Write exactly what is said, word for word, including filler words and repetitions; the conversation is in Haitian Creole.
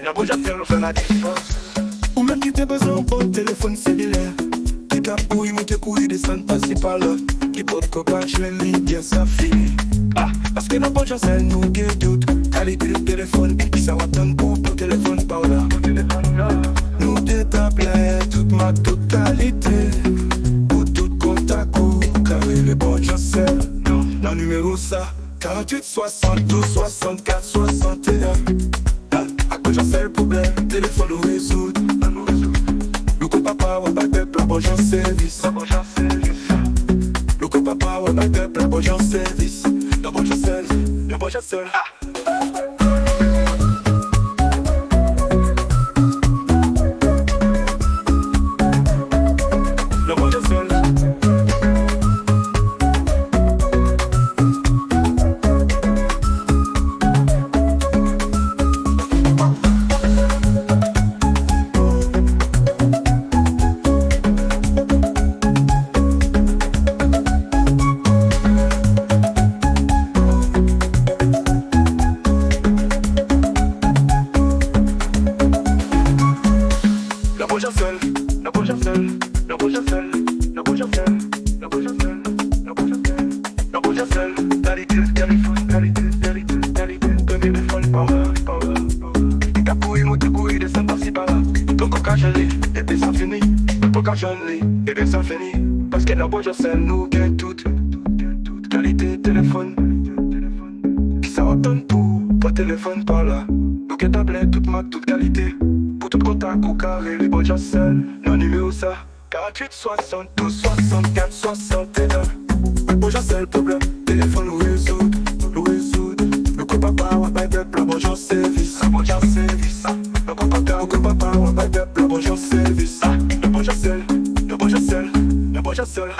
Nan bon jan fè l fè la diferans. Ou menm ki te bezwen yon bon telefòn selilè, ki t ap kouri moute kouri desann pasi pala, ki potko ka jwenn li byen sa fini. Ah, paske nan bon jan sèl nou gen tout kalite telefòn, ki sa w ap tann pou bon telefòn pa w la. Nou gen tablèt, tout mak, tout kalite, pou tout kontak ou ka rele bon jan sèl nan nimewo sa. Karanntuit swasanndouz swasannkat swasanteyen. Ak bon jan sèl pwoblèm telefòn ou rezoud. Louko papa w ap bay pèp la bon jan sèvis. Louko papa w ap bay pèp la bon jan sèvis. Nan bon jan sèl, nan bon jan sèl. Nan bon jan sèl. Nan bon jan sèl, nan bon jan sèl, nan bon jan sèl, nan bon jan sèl, nan bon jan sèl, nan bon jan sèl, nan bon jan sèl, kalite telefòn, kalite, kalite, kalite, premye telefòn pa w la, pa w la, pa w la. Li ka kouri moute kouri desann pasi pala, potko ka jwenn li, epi sa fini, potko ka jwenn li, epi sa fini. Paske nan bon jan sèl nou gen tout, tout kalite telefòn. Kisa w ap tann pou pran telefòn pa w la? Nou gen tablèt, tout mak, tout kalite. Pou tout kontak ou ka rele bon jan sèl nan nimewo sa. Karanntuit swasanndouz swasannkat swasanteyen. Ak bon jan sèl pwoblèm telefòn ou rezoud, ou rezoud. Louko papa w ap bay pèp la bon jan sèvis. Bon jan sèvis. Louko papa, louko papa w ap bay pèp la bon jan sèvis. Nan bon jan sèl, nan bon jan sèl, nan bon jan sèl.